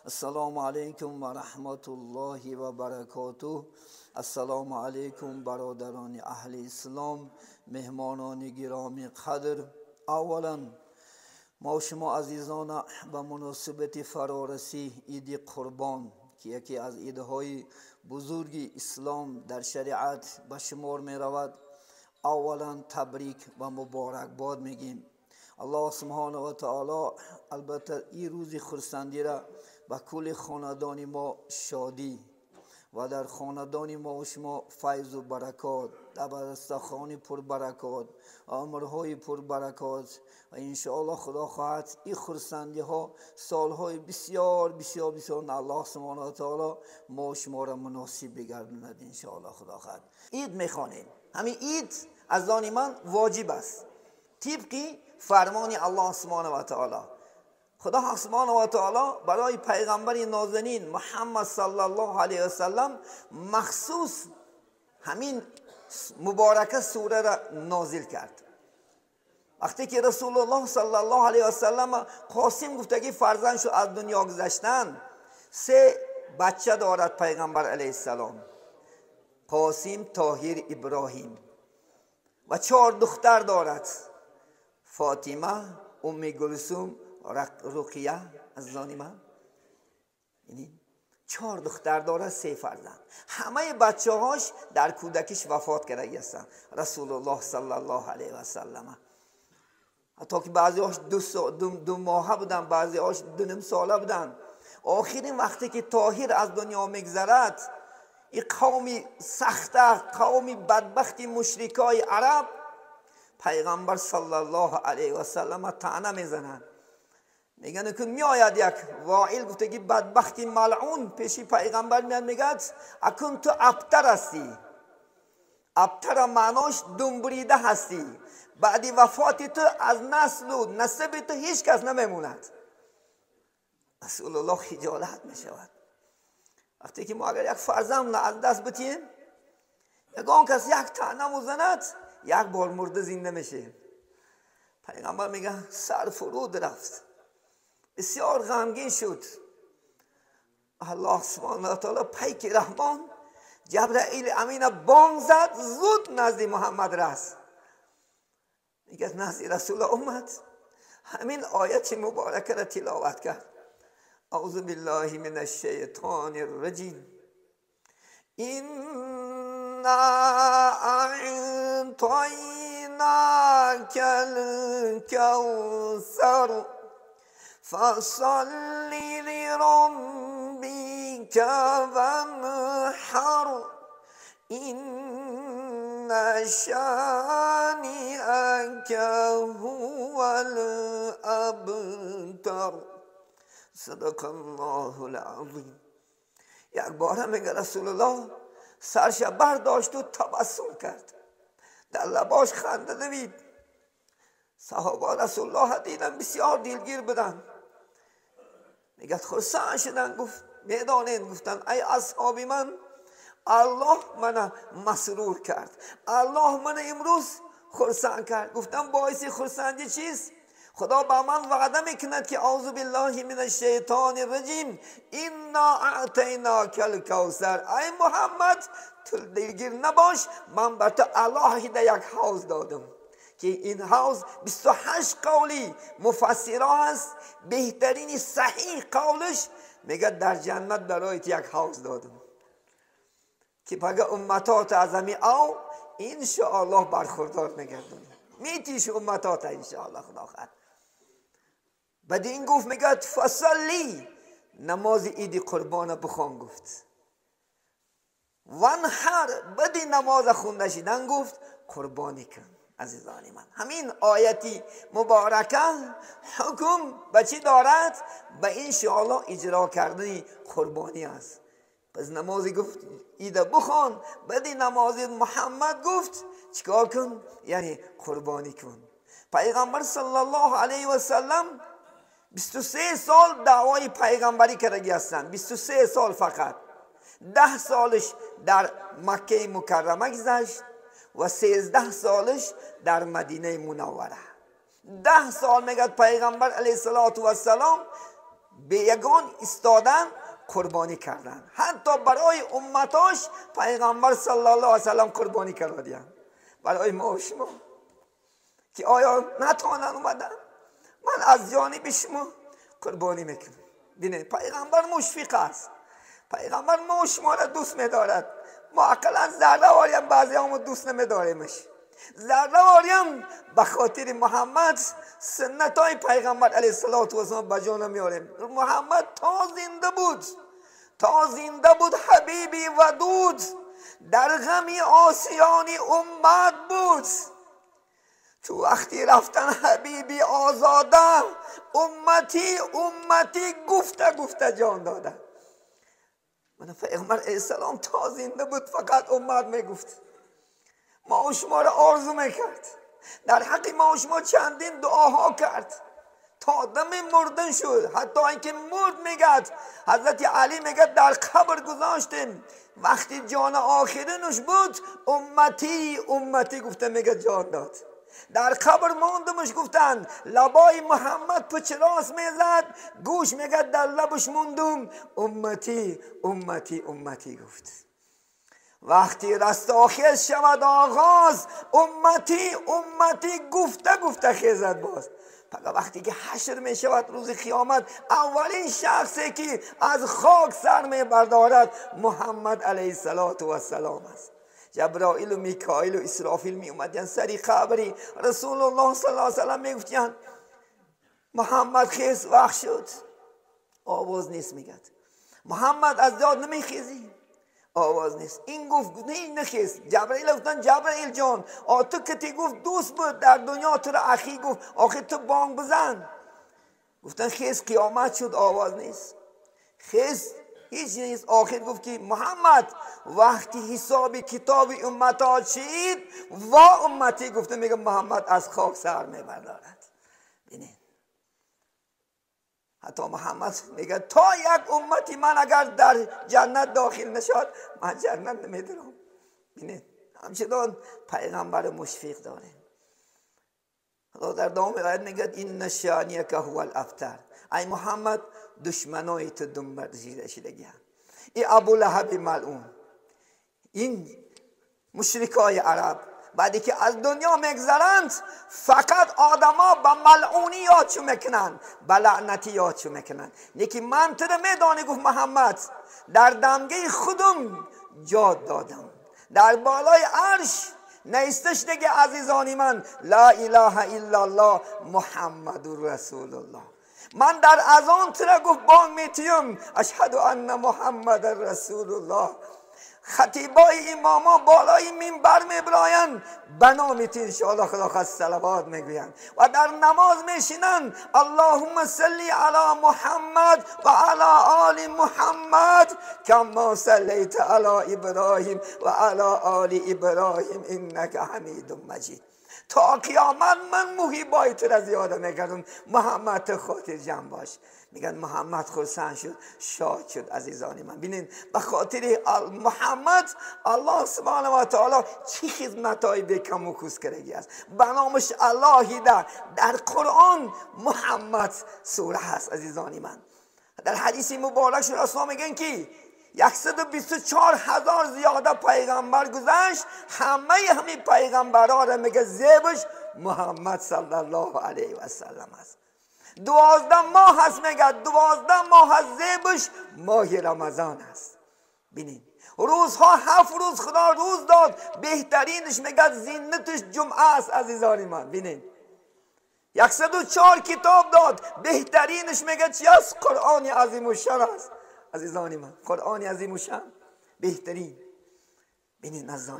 Ассалому алайкум ва раҳматуллоҳи ва баракотуҳ. Ассалому алайкум бародарони аҳли ислом, меҳмонони гиромӣ қадр. Аввалан мо шумо азизона ба муносибати фарорасии иди Қурбон, ки яке аз идҳои бузурги ислом дар шариат ба шумор меравад, аввалан табрик ва муборакбод мегӯем. Аллоҳ субҳонаҳу ва таоло албатта ин рӯзи хурсандиро ба кулли хонадони мо шодӣ ва дар хонадони мо шумо файзу баракот, дар дастархони пурбаракот, умрҳои пурбаракот ва иншоаллоҳ худо хоҳад ин хурсандиҳо солҳои бисёр бисёр бисёр аллоҳ субҳонаҳу ва таоло мо шуморо муносиб бигардонад, иншоаллоҳ худо хоҳад. Ид мехонем. Ҳамин ид аз они ман воҷиб аст тибқи фармони аллоҳ субҳонаҳу ва таоло. Худо субҳонаҳу ва таоло барои пайғамбари нозанин Муҳаммад саллаллоҳу алайҳи васаллам махсус ҳамин муборака сураро нозил кард. Вақте ки Расулуллоҳ саллаллоҳу алайҳи васаллам Қосим гуфтаги фарзанд шуд аз дунё гузаштан, се бача дорад пайғамбар алайҳиссалом: Қосим, Тоҳир, Иброҳим, ва чор духтар дорад: Фотима, Умми Гулсум, Руқия. Азизони ман, чор духтар дорад, се фарзанд. Ҳамаи бачаҳош дар кӯдакиш вафот кардаги ҳастанд Расулуллоҳ саллаллоҳу алайҳи васаллам. Ҳатто ки баъзеҳош ду моҳа буданд, баъзеҳош дуним сола буданд. Охирин вақте ки Тоҳир аз дунё мегзарад, ин қавми сахта, қавми бадбахти мушрикои араб пайғамбар саллаллоҳу алайҳи васаллам таъна мезананд. Мегӯянд ки меояд як Воил, гуфтаги бадбахти малъун, пеши пайғамбар меяд, мегӯяд: акун ту абтар ҳастӣ. Абтара маънош думбурида ҳастӣ. Баъди вафоти ту аз наслу насаби ту ҳеҷ кас намемонад. Расулуллоҳ хиҷолат мешавад. Вақте ки мо агар як фарзанд аз даст битием, ягон кас як таъна музанад, як бор мурда зинда мешавем. Пайғамбар мегӯяд сар фуруд рафт, бисёр ғамгин шуд. Аллоҳ субҳонаҳу ва таоло пайки раҳмон Ҷабраили амина бонг зад, зуд назди Муҳаммад раст. Мегӯяд назди Расулуллоҳ омад, ҳамин ояти муборакаро тиловат кард: аузу биллаҳи минаш шайтони раҷим, инна аътайнакал кавсар фасалли лироббика ванҳар инна шаниака ҳувал абтар. Садақаллоҳул азим. Як бора мега Расулуллоҳ сарша бардошту табассум кард, дар лабош ханда давид. Саҳоба Расулуллоҳ дидан бисёр дилгир буданд. Мегӯяд хурсанд шуданд, гуфт медонед, гуфтанд ай асҳоби ман, Аллоҳ мана масрур кард, Аллоҳ мана имрӯз хурсанд кард. Гуфтам боиси хурсандӣ чист? Худо ба ман ваъда мекунад ки аузу биллаҳи минаш шайтони раҷим, инна аътайнакал кавсар. Ай Муҳаммад, ту дилгир набош, ман ба ту алоҳида як ҳавз додам ки ин ҳавз 28 қавли муфассиро аст, беҳтарини саҳиҳ қавлиш мегӯяд дар ҷаннат барои ту як ҳавз додам ки пага умматот аз ҳамин ав иншоаллоҳ бархурдор мегардонӣ, метиши умматота иншоаллоҳ худо хоҳад. Баъди ин гуфт, мегӯяд фасалли, намози иди қурбона бихон гуфт. Ванҳар, баъди намоза хунда шидан гуфт қурбонӣ кун. Азизони ман, ҳамин ояти муборака ҳукм ба чӣ дорад? Ба иншоаллоҳ иҷро кардани қурбонӣ аст. Пас намози гуфт ида бихон, баъди намози Муҳаммад гуфт чикор кун? Яъне қурбонӣ кун. Пайғамбар саллаллоҳу алайҳи васаллам 23 сол даъвои пайғамбарӣ кардаги ҳастанд, 23 сол фақат. 10 солаш дар Маккаи Мукаррама гузашт ва 13 солаш дар Мадинаи Мунаввара. 10 сол мегӯяд пайғамбар алайҳиссалоту вассалом به یگان ایستادن قربانی کردن. حتی برای امتاش پیغمبر صلی الله علیه و سلم قربانی کردن برای ما و شما که آیا نتوانن اومدن، من از جانب شما قربانی میکنم. ببینید پیغمبر مشفق است، پیغمبر ما و شما را دوست میدارد. ما اقلا ذره واریم بعضی همو دوست نمیداریمش، ذره واریم به خاطر محمد سنت های پیغمبر علیه السلام به جا نمیاریم. محمد تا زنده بود، تا زنده بود حبیبی ودود، در غمی آسیانی امت بود. تو وقتی رفتن حبیبی آزاده، امتی امتی گفته گفته جان داده. من پیغمبر علیه السلام تا زنده بود فقط امت میگفت، ما و شما را آرزو میکرد، در حق ما و شما چندین دعاها کرد تا دم مردن شد. حتی اینکه مرد میگد، حضرت علی میگد در قبر گذاشتیم، وقتی جان آخرینش بود امتی امتی گفته میگه جان داد. در قبر ماندمش گفتن لبای محمد پچ راست میزد، گوش میگه در لبش موندم، امتی امتی امتی گفت. وقتی رستاخیز شود آغاز، امتی امتی گفته گفته خیزد باز. فقط وقتی که حشر می شود روز قیامت، اولین شخصی که از خاک سر می بردارد محمد علیه السلام است. جبرائیل و میکائیل و اسرافیل می اومدن سری قبری رسول الله صلی الله علیه و سلم، می گفتن محمد خیز، وقت شد. آواز نیست. میگد محمد از یاد نمیخیزی؟ آواز نیست. این گفت نه نخیز. جبرائیل گفتن جبرائیل جان، تو که تی گفت دوست بود در دنیا، تو را اخی گفت، آخه تو بانگ بزن. گفتن خیز، قیامت شد، آواز نیست، خیز هیچ نیست. آخر گفت که محمد وقتی حساب کتاب امت ها چید و امتی گفته، میگه محمد از خاک سر میبردارد. ببینید حتی محمد میگه تا یک امتی من اگر در جنت داخل نشد من جنت نمیدارم. ببینید همچنان پیغمبر مشفق داره. خدا در دوام آیت میگه این شانیک هو الابتر، ای محمد دشمنای تو دنبال شدگی هم، ای ابو لهب ملعون، این مشرکای عرب بعدی که از دنیا میگذرند فقط آدما با ملعونی یادشو میکنن، با لعنتی یادشو میکنن. یکی من تو رو میدانی، گفت محمد در دمگه خودم جا دادم، در بالای عرش نیستش دیگه عزیزانی من، لا اله الا الله محمد رسول الله. من در اذان تو را گفت بانگ میتیم اشهد ان محمد رسول الله. خطیبای اماما بالای منبر میبراین بنا میتی انشاءالله خدا خواست صلوات میگویند و در نماز میشینند اللهم صل علی محمد و علی آل محمد کما صلیت علی ابراهیم و علی آل ابراهیم انک حمید مجید. تا قیامت من محبای تو را زیاده میکردم، محمد خاطر جمع باش. میگن محمد خرسند شد، شاد شد. عزیزان من ببینید به خاطر محمد الله سبحانه و تعالی چه خدمت‌های به کم و کوس کردگی است. به نامش اللهی در قرآن محمد سوره هست. عزیزان من در حدیث مبارک رسول میگن که 124,000 زیاده پیغمبر گذشت، همه همین پیغمبرها را میگه زیبش محمد صلی الله علیه و سلم است. 12 ماه هست، میگه 12 ماه هست، زیبش ماه رمضان است. ببینید روزها 7 روز خدا روز داد، بهترینش میگه زینتش جمعه است. عزیزان من ببینید 104 کتاب داد، بهترینش میگه چی است؟ قرآن عظیم الشان است. عزیزان من قرآن عظیم الشان بهترین. ببینید عزیزان